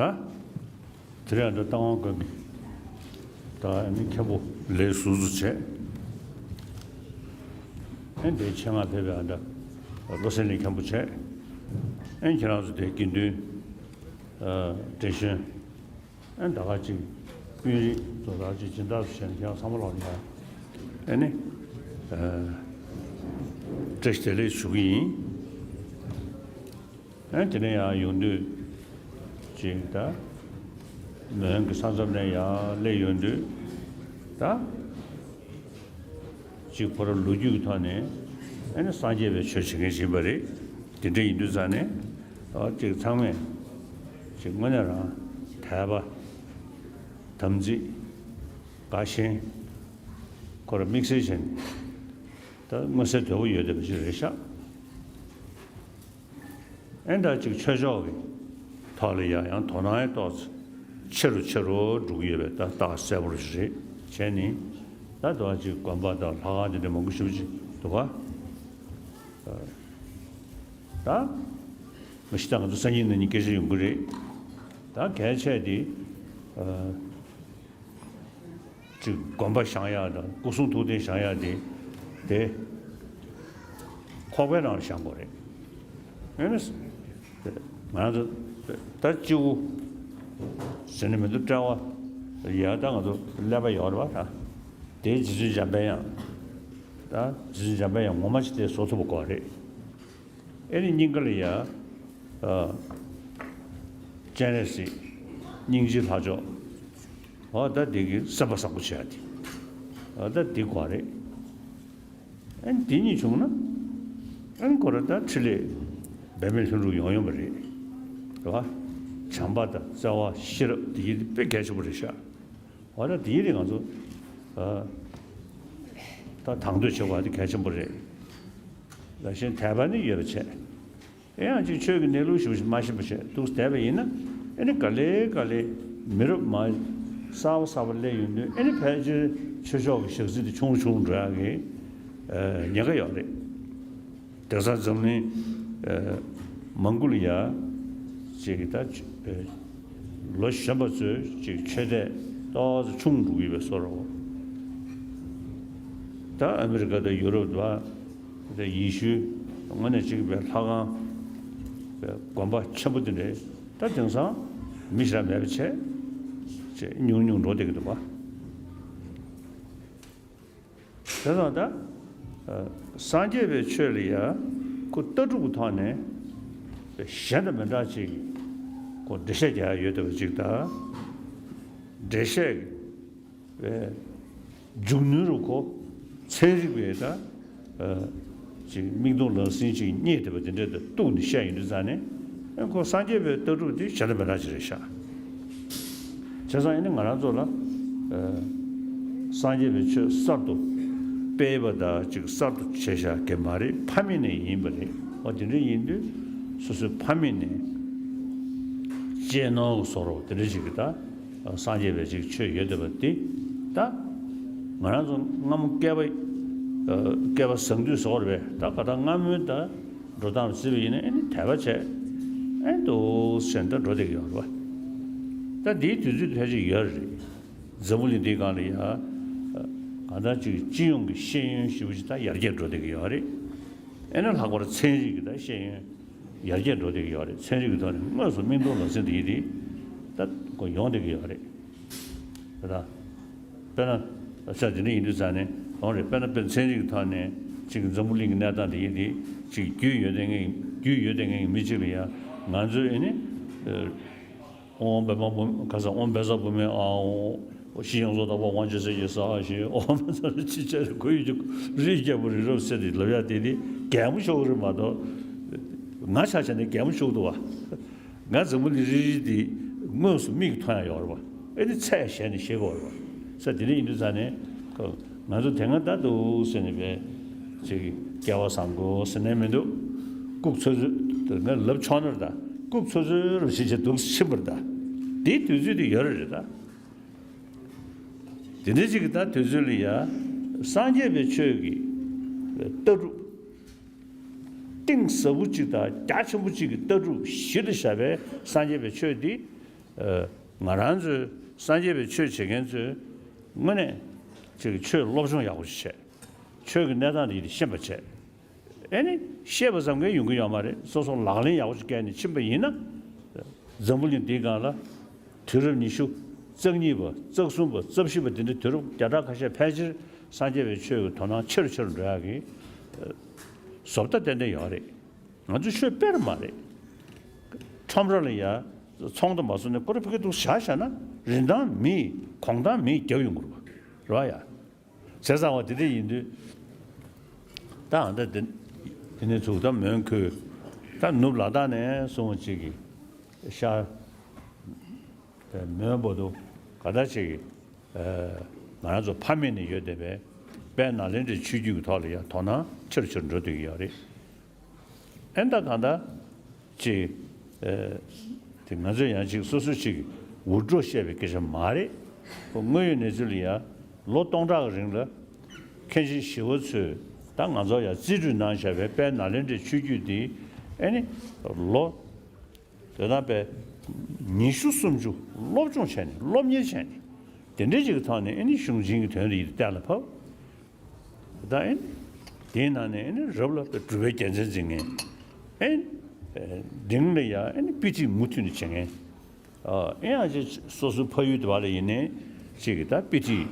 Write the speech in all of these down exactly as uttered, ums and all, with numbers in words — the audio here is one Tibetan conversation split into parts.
ད། དེ་རིང་ཨ་འདྲ་རྟ་དབང་དགོན་གྱི་ད་ཨ་ནི་མཁན་པོ་ལས་ཟུར་ཟུར་བྱས། ཨེ་འདྲའི་ཆེད་མངགས་ཕེབས་པའི་ཨ་འདྲ་བློ་གསལ་གླིང་མཁན་པོ་བྱས། ཨེ་ཁྱེད་རང་ཚོ་དེ་དགེ་འདུན། ཨ། བགྲེས་གཞོན། ཨེ་ད་ག་ཅིག་དཔོན་རིགས་ཚོ་ད་ཅིག་སྦྱིན་བདག་ཚོ་བྱས་ནས་ཁྱེད་རང་ཚང་མ་ལོག་ནས་ཨ་ནི། ཨ། བཀྲ་ཤིས་བདེ་ལེགས་ཞུ་གི་ཡིན། ཨེ་དེ་ནས་ཡང་ཡོང་དུས་ཅིག་ད་མོན་གྱི་ས་མཚམས་ནས་ཡར་སླེབས་ཡོང་དུས་ད་ཅིག་ཁོ་རང་ལོ་རྒྱུས་ཀྱི་ཐོག་ནས་ཨེ་ནི་སངས་རྒྱས་པའི་ཆོས་བྱེད་མཁན་ཞིག་ཡིན་པ་རེད། དེ་འདྲ་ཡིན་དུས་ཙང་ནས་ཨ་ཅིག་ཚང་མས་ཅིག་དངོས་གནས་རང་དད་པ་དམ་ཚིག་དགའ་ཞེན་ཁོ་རང་དམིགས་བསལ་བྱས་ནས་ད་མངོན་གསལ་དོད་པོ་ཡོད་བསྡད་པ་ཅིག་རེད་ཤག་ཨེ་འདྲ་ཅིག་ཆོས་ཕྱོགས་ཀྱི་ཐོག་ལ་ཡང་ཡང་དོ་སྣང་ཡང་ཏོག་ཙམ་ཆེ་རུ་ཆེ་རུ་འགྲོ་གི་ཡོད་པའི་ད་རྟགས་གསལ་པོ་ཞིག་རེད། བྱས་ནས་ད་དུང་ཅིག་དགོན་པ་དང་ལྷ་ཁང་དེ་འདྲ་མང་པོ་ཞེ་པོ་ཅིག་འདུག་ག་ད་མ་གཞི་ད་ང་ཚོ་སང་ཉིན་གནངས་ཉིན་སྐད་ཆ་ཡོང་གི་རེད། ད་གལ་ཆེ་དེ། ཅིག་དགོན་པ་བཞེངས་ཡག་དང་སྐུ་གསུང་ཐུགས་རྟེན་བཞེངས་ཡག་དེ་དེ་ཁོག་པའི་ནང་ལ་བཞེངས་དགོས་རེད། ཨེ་ནི་ང་ཚོ་ད་སྤྱི་བོ་ཟེར་ནས་མི་འདུག་དཔྲལ་བ་ཡ་ད་ང་ཚོ་ཀླད་པ་ཡོད་རེད་པ། ད་དེ་རྗེ་བཙུན་འཇམ་དཔལ་དབྱངས། ད་རྗེ་བཙུན་འཇམ་དཔལ་དབྱངས་ངོ་མ་ཅིག་དེ་བཟོ་ཐུབ་པ་དགོས་རེད། ཨེ་ནི་སྙིང་ག་ལ་ཡ། ཨ། སྤྱན་རས་གཟིགས། སྙིང་རྗེའི་ལྷ་མཆོག་འོ་ད་འདི་གི་སེམས་པ་བཟང་པོ་བྱེད་ཡ་དེ། འོ་ད་འདི་དགོས་རེད། ཨེ་ནི་འདི་གཉིས་བྱུང་ན། ཨེ་ནི་ཁོ་ར་ད་འཕྲིན་ལས་འབད་མེད་ལྷུན་གྲུབ་ཡོང་ཡོང་པ་རེད། རེད་བ། བྱམས་པ་དང་བརྩེ་བ་ཤེས་རབ་འདི་གི་དཔེ་གལ་ཆེན་པོ་རེད་ཤག་འོ་ད་དེའི་རིགས་ང་ཚོ་ཨ་ད་དང་དོད་བྱེད་དགོས་པ་དེ་གལ་ཆེན་པོ་རེད། ལ་ཞེན་དད་པ་ནི་ཡོད་པ་བྱས། ཨེ་ཡང་ཅིག་ཆོས་ཀྱི་གནས་ལུགས་ཞིབ་ཞིབ་མ་ཤེས་པ་བྱས་འདུག་བསྡད་པ་ཡིན་ན་ཨེ་ནི་ག་ལེ་ག་ལེ་མི་རབས་མ་གསར་པ་གསར་པ་སླེབས་ཡོང་དུས་ཨེ་ནི་ཕལ་ཆེར་ཆོས་ཕྱོགས་ཀྱི་ཞག་ཚིལ་དེ་ཆུང་རུ་ཆུང་རུ་འགྲོ་ཡག་གི་ཨ་ཉེན་ཁ་ཡོད་རེད། དེང་སང་འཛམ་གླིང་ཨ་མང་པོ་ལ་ཡ་ཅིག་ད་ཨ། ལོ་གཞོན་པ་ཚོས་ཅིག་ཆོས་དད་ཏོག་ཙམ་ཆུང་འགྲོ་གི་ཡོད་པའི་བཟོ་འདྲ། ད་ཨ་མི་རི་ཀ་དང་ཡུ་རོབ་དང་ད་ཡེ་ཤུ་དངོས་གནས་ཅིག་པའི་ལྷ་ཁང་པའི་དགོན་པ་ཆེན་པོ་དེ་འདྲས་ད་དེང་སང་མི་ཞེ་དྲག་མེད་པ་བྱས་ཅིག་ཉུང་ཉུང་འགྲོ་བསྡད་ཀྱི་འདུག་པ། དེ་དང་ད། ཨ། སངས་རྒྱས་པའི་ཆོས་ལ་ཡ། ཁོ་ལྟ་གྲུབ་ཀྱི་ཐོག་ནས། གཞན་དང་མི་འདྲ་ཅིག་ཁོ་འགྲེལ་བཤད་རྒྱག་ཡ་ཡོད་བསྡད་པ་ཅིག་དང་། འགྲེལ་བཤད་ཀྱི། མཇུག་ནུས་རུ་ཁོ། ཚན་རིག་པའི་ད། ཨ། ཅིག་མིག་མཐོང་ལག་ཟིན་ཅིག་རྙེད་བསྡད་པ་དེ་འདྲ་དང་གཏུགས་ནས་བཤད་ཡོང་དུས་ཙང་ནས། ཨེ་ཁོ་སངས་རྒྱས་པའི་ལྟ་གྲུབ་དེ་གཞན་དང་མི་འདྲ་ཅིག་རེད་ཤག་བྱས་ཙང་ཨེ་ནི་ང་རང་ཚོ་ལ་ཨ་སངས་རྒྱས་པའི་ཆོས་གསར་དུ་སྤེལ་བ་དང་ཅིག་གསར་དུ་བྱས་བཞག་གི་མ་རེད། ཕ་མེས་ནས་ཡིན་པ་རེད། འོ་དེ་འདྲ་ཡིན་དུས་སོ་སོའི་ཕ་མེས་ནས་གཅེས་ནོར་གྱི་བཟོ་འདྲ་དེ་འདྲ་ཅིག་གི་ད་སངས་རྒྱས་པའི་ཅིག་ཆོས་ཡོད་བསྡད་པ་དེ། ད་ང་རང་ཚོ་སྔ་མོ་སྐལ་པ་ཨ་སྐལ་པ་བཟང་དུས་བཟོ་བ་རེད་པས། ད་ག་ད་སྔ་མོའི་ད་འགྲོ་སྟངས་རྩིས་པ་ཡིན་ན་ཨེ་ནི་དད་པ་བྱས་ཨེ་འདུག་སེ་ད་འགྲོ་བསྡད་ཀྱི་ཡོད་རེད་པ། ད་འདིའི་དུས་ཚོད་ཕལ་ཆེར་ཡོད་རེད། འཛམ་བུ་གླིང་འདིའི་སྒང་ལ་ཡ་གང་ལྟར་ཅིག་སྤྱི་ཡོངས་ཀྱི་ཤེས་ཡོན་ཞེ་པོ་ཅིག་ད་ཡར་རྒྱས་འགྲོ་བསྡད་ཀྱི་ཡོད་རེད། ཨེ་ན་ལྷག་པར་ཚན་རིག་གི་ད་ཤེས་ཡོན་ཡར་རྒྱས་འགྲོ་བསྡད་ཀྱི་ཡོད་རེད། ཚན་རིག་གི་ཐོག་ནས་དངོས་སུ་མིག་མཐོང་ལག་ཟིན་དེ་ཡིན་དེ་ད་ཁོ་ཡོང་བསྡད་ཀྱི་ཡོད་རེད། ད་དཔེར་ན་ས་དེ་འདྲ་ཡིན་དུས་ཙང་ནས་འོང་རེད། དཔེར་ན་དཔེར་ཚན་རིག་གི་ཐོག་ནས་ཅིག་འཛམ་བུ་གླིང་གི་གནས་སྟངས་དེ་ཡིན་དེ་ཅིག་རྒྱུས་ཡོད་བསྡད་མཁན་རྒྱུས་ཡོད་བསྡད་མཁན་གྱི་མི་གཅིག་ལ་ཡ་ང་ཚོས་ཨེ་ནི། ཨོཾ་པདྨ་བུམ་ག་ས་ཨོཾ་བཛྲ་བྷཱུ་མི་ཨཱཿཧཱུྃ། ཤེས་ཡོན་རྫོགས་དང་པོ་དབང་ཆེན་སྲས་ཀྱི་སྭཱ་ཧཱ་ཞེས། ཨོཾ་བཛྲ་ཅི་བྱ་རེ་ཁོ་ཡུལ་གྱི་རིགས་རྒྱལ་པོ་རི་རབ་གསལ་ཏེ་ལབ་ཡ་དེ་དེ་གད་མོ་ཤོར་གི་རེད་མ་གཏོགས། ང་ཆ་བཞག་ནས་གད་མོ་ཤོར་འདུག་བ། ང་འཛམ་བུ་གླིང་རིལ་རིལ་དེ་དངོས་སུ་མིག་གིས་མཐོང་ཡ་ཡོད་རེད་བ། ཨེ་ནི་ཚད་གཞལ་ནས་ཤེས་དགོས་རེད་བ། ས་དེ་འདྲ་ཡིན་དུས་ཙང་ནས་ཁོ་ང་ཚོ་དེ་སྔ་ད་འདུག་ཟེར་ནས་པའི་ཅིག་སྐལ་བ་བཟང་པོ་ཟེར་ནས་མི་འདུག་ལྐུགས་ཚོད་ཚོད་ང་ལབ་ཆོག་ནར་ད་ལྐུགས་ཚོད་ཚོད་རུ་ཕྱིན་ཆད་འདུག་ཕྱིན་པར་ད། དེའི་དུས་ཚོད་དེ་ཡོད་རེད་ད། དེ་འདྲ་ཅིག་གི་ད་དུས་ཚོད་ལ་ཡ་སངས་རྒྱས་པའི་ཆོས་ཀྱི་ལྟ་གྲུབ་གཏིང་ཟབ་པོ་ཅིག་དང་རྒྱ་ཆེན་པོ་ཅིག་གི་ལྟ་གྲུབ་གཞི་ལ་བཞག་པའི་སངས་རྒྱས་པའི་ཆོས་འདི། ཨ་ང་རང་ཚོའི་སངས་རྒྱས་པའི་ཆོས་བྱེད་མཁན་ཚོས་དངོས་གནས་ཅིག་ཆོས་སློབ་སྦྱོང་ཡག་པོ་ཞིག་བྱས། ཆོས་ཀྱི་གནས་སྟངས་འདི་ཤེས་པ་བྱས། ཨེ་ནི་ཤེས་པ་ཙམ་གྱིས་ཡོང་གི་ཡོད་མ་རེད། སོ་སོ་ལག་ལེན་ཡག་པོ་ཞིག་བཀལ་ནས་ཕྱིན་པ་ཡིན་ན། འཛམ་བུ་གླིང་འདིའི་སྒང་ལ་དུས་རབས་ཉི་ཤུ་རྩ་གཉིས་པ་རྩ་གསུམ་པ་རྩ་བཞི་པ་འདི་འདྲའི་དུས་རབས་བརྒྱ་ཕྲག་ཁ་ཤས་ཕལ་ཆེར་སངས་རྒྱས་པའི་ཆོས་ཀྱི་དོ་སྣང་ཆེ་རུ་ཆེ་རུ་འགྲོ་ཡག་གི་བཟོ་ལྟ་ཏན་ཏན་ཡོད་རེད། ང་ཚོ་ཆོས་དཔེ་རུ་མ་རེད། ཁྲོམ་ར་ལ་ཡ་ཚོང་དང་མ་སོང་ནས་ཀོ་ར་ཕི་ཀི་འདུག་བཞག་བཞག་ན་རིན་ཐང་མི་གོང་ཐང་མི་རྒྱབ་ཡོང་གི་རེད་བ། རེད་བ་ཡ། བྱས་ཙང་བ་དེ་འདྲ་ཡིན་དུས། ད་ཨ་ད་དེ་དེ་ནས་ཚུགས་ད་མོན་གྷོ། ད་ནུབ་ལ་དྭགས་ནས་སོང་བ་ཅིག་གིས་ཤར། མོན་བོད་དུ་ག་ད་ཅིག་གིས་ང་རང་ཚོ་ཕ་མེས་ནས་ཡོད་བསྡད་པའི་དཔལ་ནཱ་ལེནྡྲའི་ཆོས་བརྒྱུད་ཀྱི་ཐོག་ལ་ཡང་དོ་སྣང་ཆེ་རུ་ཆེ་རུ་འགྲོ་བསྡད་ཀྱི་ཡོད་རེད། ཨེ་ད་གང་ལྟར་ཅིག་ཨ་དེ་ང་ཚོས་ཡང་ཅིག་སོ་སོ་ཅིག་འུར་སྒྲོག་བཤད་པའི་སྐད་ཆ་མ་རེད། ཁོ་དངོས་ཡོད་གནས་ཚུལ་ལ་ཡ་ལོ་སྟོང་ཕྲག་གི་རིང་ལ་མཁན་ཆེན་ཞི་བ་འཚོས་ད་ང་ཚོར་ཡ་རྩིས་སྤྲོད་གནང་བཞག་པའི་དཔལ་ནཱ་ལེནྡྲའི་ཆོས་བརྒྱུད་འདི་ཨེ་ནི་ལོ་དེ་དང་པའི་ཉི་ཤུ་སུམ་ཅུ་སློབ་སྦྱོང་བྱས་ནས་སློབ་གཉེར་བྱས་ནས་དེ་འདྲའི་ཅིག་གི་ཐོག་ནས་ཨེ་ནི་གཞུང་ཆེན་གྱི་དོན་དེ་ཡིད་གཏན་ལ་ཕབ། ད་ཨེ་ནི་དེའི་ནང་ནས་ཨེ་ནི་རབ་ལ་སྒྲུབ་པའི་རྒྱལ་མཚན་འཛིན་མཁན། ཨེ་ནི་འབྲིང་ལ་ཡ་ཨེ་ནི་དཔེ་ཁྲིད་མུ་མཐུད་ནས་བྱེད་མཁན། ཨེ་ཡང་ཅིག་སོ་སོའི་ཕ་ཡུལ་དུ་བ་ལ་ཡིན་ནའི་ཅིག་གི་ད་དཔེ་ཁྲིད་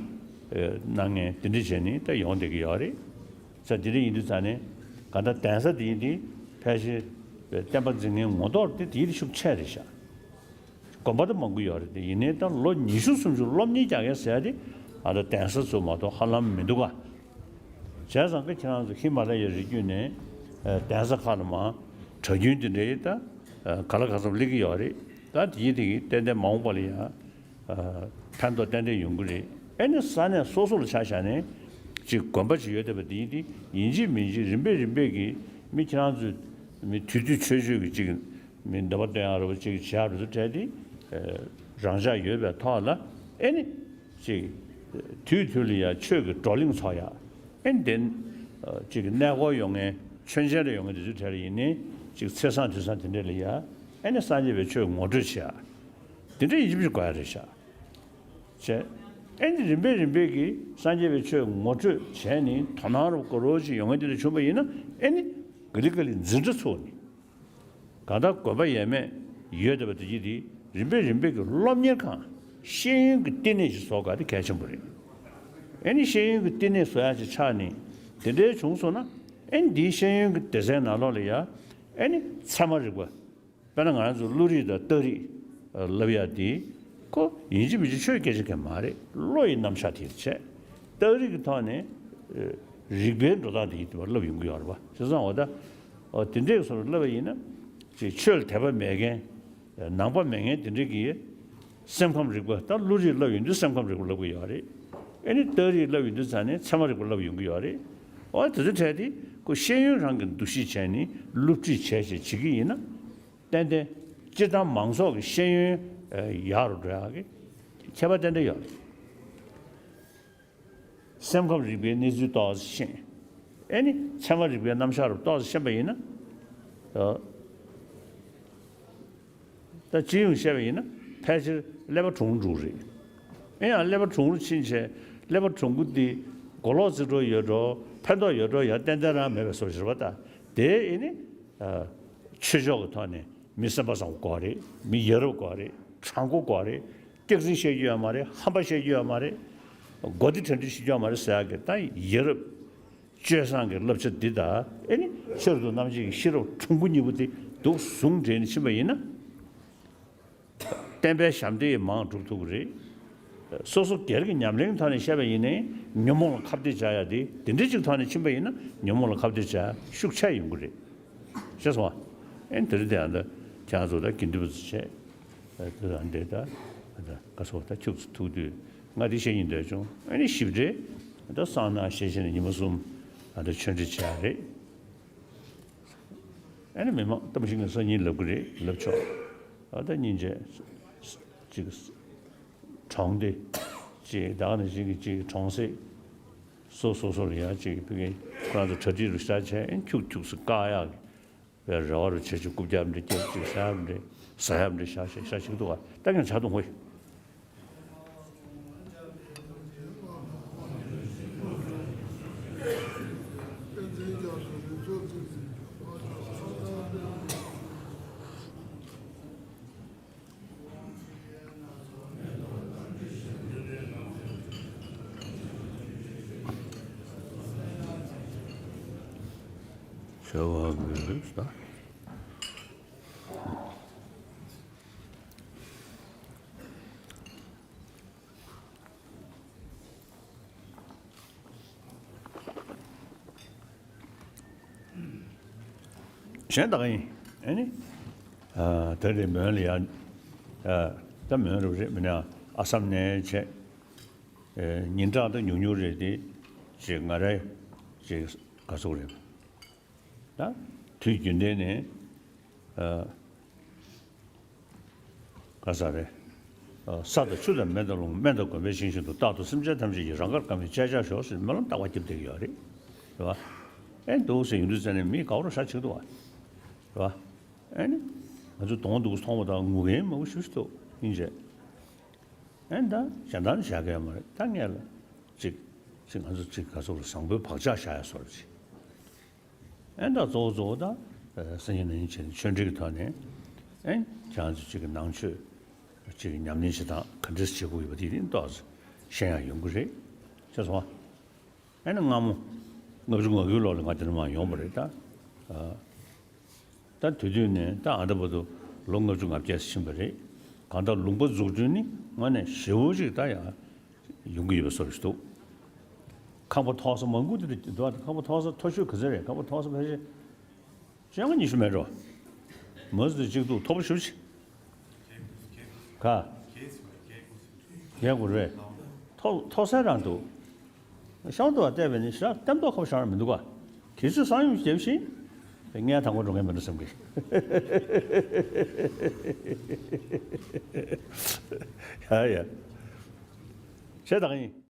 གནང་མཁན་དེ་འདྲ་བྱས་ནས་ད་ཡོང་བསྡད་ཀྱི་ཡོད་རེད། ས་དེ་འདྲ་ཡིན་དུས་ཙང་ནས་ག་ད་གདན་ས་དེ་ཡིན་དེ་ཕལ་ཆེར་བསྟན་པ་འཛིན་མཁན་ངོ་ཐོག་དེ་དེ་ཡིན་ཤུགས་ཆེ་རེད་ཤག་དགོན་པ་དུ་མང་པོ་ཡོད་རེད་དེ། ཡིན་ནའི་ད་ལོ་ཉི་ཤུ་སུམ་ཅུ་སློབ་གཉེར་རྒྱག་མཁན་ཟེར་ཡ་དེ་ཨ་ད་གདན་ས་ཚོ་མ་གཏོགས་ཧ་ལམ་མི་འདུག་ག་བྱས་ཙང་ཀ་ཁྱེད་རང་ཚོ་ཧི་མ་ལ་ཡའི་རི་རྒྱུད་ནས་གདན་ས་ཁག་ལ་མ་གྲྭ་རྒྱུན་དེ་འདྲའི་ད་ག་ལ་ག་ཚོད་སླེབས་ཀྱི་ཡོད་རེད། ད་དེ་ཡི་དེ་གི་ཏན་ཏན་མ་འོངས་པ་ལ་ཡང་ཕན་ཐོགས་ཏན་ཏན་ཡོང་གི་རེད། ཨེ་ནི་ས་གནས་སོ་སོ་ལ་ཆ་བཞག་ནས་ཅིག་དགོན་པ་ཅིག་ཡོད་བསྡད་པ་དེ་ཡིན་དེ་ཡིན་གཅིག་མིན་གཅིག་རིམ་པས་རིམ་པས་ཀྱི་མི་ཁྱེད་རང་ཚོས་མི་དུས་དུས་ཆོས་ཆོས་ཀྱི་ཅིག་མི་འདོད་པ་སྟོན་ཡག་རེད་པ་ཅིག་བྱེད་ཡག་རེད་ཚོ་བྲལ་ཏེ། རང་འཇགས་ཡོད་པའི་ཐོག་ལ་ཨེ་ནི་ཅིག་དུས་དུས་ལ་ཡ་ཆོས་ཀྱི་བགྲོ་གླེང་ཚོགས་ཡག་ཨེ་ནི་དེ་ཅིག་གནས་སྐོར་ཡོང་མཁན་མཆོད་མཇལ་ལ་ཡོང་མཁན་དེ་ཚོའི་གྲས་ལ་ཡིན་ནའི་ཅིག་ཚེས་བཟང་དུས་བཟང་དེ་འདྲས་ལ་ཡ་ཨེ་ནི་སངས་རྒྱས་པའི་ཆོས་ངོ་སྤྲོད་བྱེད་ཡག་དེ་འདྲ་ཡིན་གཅིག་མིན་གཅིག་དགོས་ཡག་རེད་ཤག་བྱས། ཨེ་ནི་རིམ་པས་རིམ་པས་ཀྱིས་སངས་རྒྱས་པའི་ཆོས་ངོ་སྤྲོད་བྱས་ནས་དོ་སྣང་རུ་དགའ་རོགས་ཅིག་ཡོང་མཁན་དེ་འདྲ་བྱུང་བ་ཡིན་ན་ཨེ་ནི་ག་ལེ་ག་ལེ་འཛིན་གྲྭ་ཚུགས་ནས། གང་ལྟར་དགོན་པ་ཡས་མས་ཡོད་བསྡད་པ་དེ་གྱིས་དེ་རིམ་པས་རིམ་པས་ཀྱི་སློབ་གཉེར་ཁང་ཤེས་ཡོན་གྱི་བསྟི་གནས་ཤིག་བཟོ་དགོས་དེ་གལ་ཆེན་པོ་རེད། ཨེ་ནི་ཤེས་ཡོན་གྱི་བསྟི་གནས་བཟོ་ཡག་ཅིག་ཆགས་ནས་དེ་འདྲའི་བྱུང་སོང་ན་ཨེ་ནི་འདིའི་ཤེས་ཡོན་གྱི་སྡེ་ཚན་ནང་ལོགས་ལ་ཡ་ཨེ་ནི་ཚད་མ་རིག་པ། དཔེར་ན་ང་རང་ཚོ་བློ་རིག་དང་རྟགས་རིགས་ལབ་ཡག་དེ་ཁོ་ཡིན་གཅིག་མིན་གཅིག་ཆོས་སྐད་ཆ་གང་མ་རེད། བློ་ཡི་རྣམ་གཞག་དེ་བྱས། རྟགས་རིགས་ཀྱི་ཐོག་ནས་ རིག་པའི་འགྲོ་སྟངས་དེ་ཡིན་དུས་བར་བསླབ་ཡོང་གི་ཡོད་རེད་པ། བྱས་ཙང་འོ་ད་འོ་དེ་འདྲའི་བཟོ་འདྲ་བསླབ་པ་ཡིན་ན་ཅིག་ཆོས་ལ་དད་པ་མེད་མཁན་ནང་པ་མེད་མཁན་དེ་འདྲའི་གི་སེམས་ཁམས་རིག་པ་ད་བློ་རིག་བསླབ་ཡོང་དུས་སེམས་ཁམས་རིག་པ་བསླབ་ཀྱི་ཡོད་རེད། ཨེ་ནི་རྟགས་རིག་བསླབ་ཡོང་དུས་ཙང་ནས་ཚད་མ་རིག་པ་བསླབ་ཡོང་གི་ཡོད་རེད། འོ་དེ་ཚོ་འཕྲད་དེ་ཁོ་ཤེས་ཡོན་རང་གི་འདུ་ཤེས་བྱས་ནས་སློབ་ཁྲིད་བྱས་བྱས་བྱེད་ཀྱི་ཡིན་ན། ཏན་ཏན་སྤྱིར་བཏང་མང་ཚོགས་ཀྱི་ཤེས་ཡོན་ཡག་རུ་འགྲོ་ཡག་གི་ཁྱད་པར་ཏན་ཏན་ཡོད་རེད། སེམས་ཁམས་རིག་པའི་གནས་ཚུལ་ཏོག་ཙམ་ཤེས། ཨེ་ནི་ཚད་མ་རིག་པའི་རྣམ་གཞག་རུ་ཏོག་ཙམ་ཤེས་པ་ཡིན་ན། ད་སྤྱི་ཡོངས་བཤད་པ་ཡིན་ན་ཕལ་ཆེར་ཀླད་པ་གྲུང་རུ་རེད། ཨེ་ཡང་ཀླད་པ་གྲུང་རུ་ཕྱིན་བྱས་ཀླད་པ་གྲུང་པོ་འདི་གོ་ལོག་རྩིས་འགྲོ་ཡོད་འགྲོ་ཕན་ཐོགས་ཡོད་འགྲོ་ཡང་ཏན་ཏན་རང་མེད་པའི་བཟོ་ཞིག་རེད་པ། ད་དེ་ཨེ་ནི་ཆོས་ཕྱོགས་ཀྱི་ཐོག་ནས་མི་སེམས་པ་བཟང་པོ་དགོས་རེད། མི་ཡ་རབས་དགོས་རེད། དྲང་པོ་དགོས་རེད། སྐྱག་རྫུན་བཤད་རྒྱུ་ཡོད་མ་རེད། ཧམ་པ་བཤད་རྒྱུ་ཡོད་མ་རེད། མགོ་བདེ་དྲན་འདྲི་བྱེད་རྒྱུ་ཡོད་མ་རེད་ཟེར་ཡག་གི་ད་ཡ་རབས་སྤྱོད་བཟང་གི་བསླབ་བྱ་འདི་དང་ཨེ་ནི་ཆེས་མཐོ་རྣམ་འབྱེད་ཀྱི་ཤེས་རབ་གྲུང་པོ་གཉིས་པོ་དེ་འདུག་ཟུང་འབྲེལ་ནས་ཕྱིན་པ་ཡིན་ན། བསྟན་པའི་ཞབས་འདེགས་མང་སྒྲུབ་ཐུབ་ཀྱི་རེད། སོ་སོ་སྒེར་གྱི་ཉམས་ལེན་ཐོག་ནས་བཤད་པ་ཡིན་ནའི་ཉོན་མོངས་ལ་ཁ་གཏད་བྱ་ཡག་དེ་དེ་འདྲའི་ཅིག་ཐོག་ནས་ཕྱིན་པ་ཡིན་ན་ཉོན་མོངས་ལ་ཁ་གཏད་བྱ་ཡག་ཤུགས་ཆེ་ཡོང་གི་རེད། ཤེས་སོང་ཨ། ཨེ་དེ་རིང་དེ་ཡང་ད་ཁྱེད་རང་ཚོ་ད་དགེ་འདུན་པ་ཚོ་བྱས། ད་ད་འདི་ད་ད་ག་སོ་ད་ཁྱུག་ཙམ་ཐུག་དུས་ང་འདི་བཤད་སྙིང་འདོད་བྱུང་། ཨེ་ནི་ཞིབ་ཕྲའི་ད་གསང་སྔགས་ཤེས་བྱས་ནས་ཉི་མ་གསུམ་ད་ཆོས་འབྲེལ་བྱས་རེད། ཨེ་ནི་མི་མང་ད་མི་ཤིང་གི་སང་ཉིན་ལབ་ཀྱི་རེད། ལབ་ཆོག་ཨ་ད་སྙིང་རྗེ། ཅིག་གྲོང་སྡེ་ཅིག་ད་ག་ནང་བཞིན་གྱི་ཅིག་གྲོང་གསེབ་སོ་སོ་སོ་ལ་ཡང་ཅིག་ཕ་གི་ཁོ་རང་ཚོ་གྲ་སྒྲིག་རུ་ཤ་བྱས་ཁྱུག་ཁྱུག་སུ་བཀག་ཡག་གི་བའི་རེ་བ་རུ་བྱེད་ཆུ་རྐུབ་བཀྱག་འདྲ་བཀྱག་ཅིག་ཟ་ཡག་འདྲ་ཟ་ཡག་འདྲ་ཤ་ཤ་ཤ་ཅིག་འདུག་ཨ་ད་ཀྱང་ཆ་དུང་ཧོས། བྱ་བ་མི་ལུས་ལ། གཞན་དག་ཡིན། ཨ་ནི། ཨ་ད་རེས་མོན་ལ་ཡང་། ཨ་ད་མོན་རུ་རེད་མིན་ན་ཨ་སམ་ནས་བྱས། ཨེ་ཉིན་གྲངས་ད་ཉུང་ཉུང་རེད་དེ། ཅེས་ང་རའི་ཅེས་ག་ཚོད་རེད། ད་དུས་རྒྱུན་ལྡན་ནས་ཨ་ག་ས་རེད། ཨ་ས་དང་ཆུ་དང་མེ་དང་རླུང་སྨན་དང་དགོན་པའི་ཞིང་བཞིན་དུ་རྟག་ཏུ་སེམས་ཅན་ཐམས་ཅད་ཀྱི་རང་དགར་བཀའ་མའི་སྤྱད་བྱ་ཤོག་ཟེར་སྨོན་ལམ་བཏབ་པ་རྒྱབ་བསྡད་ཀྱི་ཡོད་རེད། རེད་བ། ཨེ་འདུག་ཟེར་ཡོང་དུས་ཙ་ནས་མི་དགའ་བོ་རོ་ཤ་ཆེ་འདུག་བ། རེད་བ། ཨེ་ནི། ང་ཚོ་གདོང་སྡུག་མཐོང་བ་དང་ངུ་མཁན་མང་པོ་ཞེ་པོ་ཅིག་འདུག་ཡིན་ཅེ། ཨེ་ད་གཞན་དག་ནི་བཞག་གི་ཡོད་མ་རེད། ད་ངས་ལ་ཅིག་ཅིག་ང་ཚོ་ཅིག་ག་ཚོད་ལ་བཟང་པོའི་བག་ཆགས་བཞག་ཡ་བཟོ་འདྲ་ཅིག་ཨེ་ད་གཙོ་བོ་གཙོ་བོ་ད་སང་ཉིན་གནངས་ཉིན་བྱས་ནས་ཆོས་འབྲེལ་གྱི་ཐོག་ནས་ཨེ་ཁྱེད་རང་ཚོ་ཅིག་གི་ནང་ཆོས་ཅིག་གི་ཉམས་ལེན་བྱེད་སྟངས་ག་འདྲས་བྱེད་དགོས་ཡོད་པ་དེ་ནི་ཏོག་ཙམ་ཤེས་ཡ་ཡོང་གི་རེད། ཤེས་སོང་ཨ། ཨེ་ནི་སྔ་མོ་ལྔ་བཅུ་ང་དགུའི་ལོ་ལ་ང་འདི་ནས་མར་ཡོང་བ་རེད་ད། ཨ། ད་དེ་དུས་ནས་ད་ཨ་ད་བར་དུ་ལོ་ལྔ་བཅུ་ང་བརྒྱད་ཙམ་ཕྱིན་པ་རེད། གང་ལྟར་ལུང་པ་འཛུགས་སྐྲུན་ནི་དངོས་གནས་ཞེ་པོ་ཅིག་ད་ཡང་ཡོང་གི་ཡོད་པའི་བཟོ་འདྲ་ཞིག་འདུག་ཁང་པ་མཐོ་ས་མང་པོ་དེ་འདྲ་འདུག་ཨ། ཁང་པ་མཐོ་ས་མཐོ་ཤོས་ག་ཚོད་རེད། ཁང་པ་མཐོ་ས་ཕལ་ཆེར་བཅོ་ལྔ་ཉི་ཤུ་མེད་འགྲོ། མ་ཟད་གཅིག་འདུག་མཐོ་པོ་ཞེ་པོ་ཅིག་ག་བརྒྱད་དགུ་རེད། མཐོ་མཐོ་ས་རང་འདུག་ཤང་དུ་བ་བལྟས་པས་ནི་ཞེ་དྲག་ལྟེམ་ཏོག་ཁ་པོ་ཞེ་དྲག་མི་འདུག་ག་གལ་སྲིད་གསང་ཡུམ་བརྒྱབ་ཤིང་ངས་དང་པོ་འགྲོ་མཁན་མིན་འགྲོ་བསམ་གི། ཡ་ཡ། བྱས་དང་ཡིན།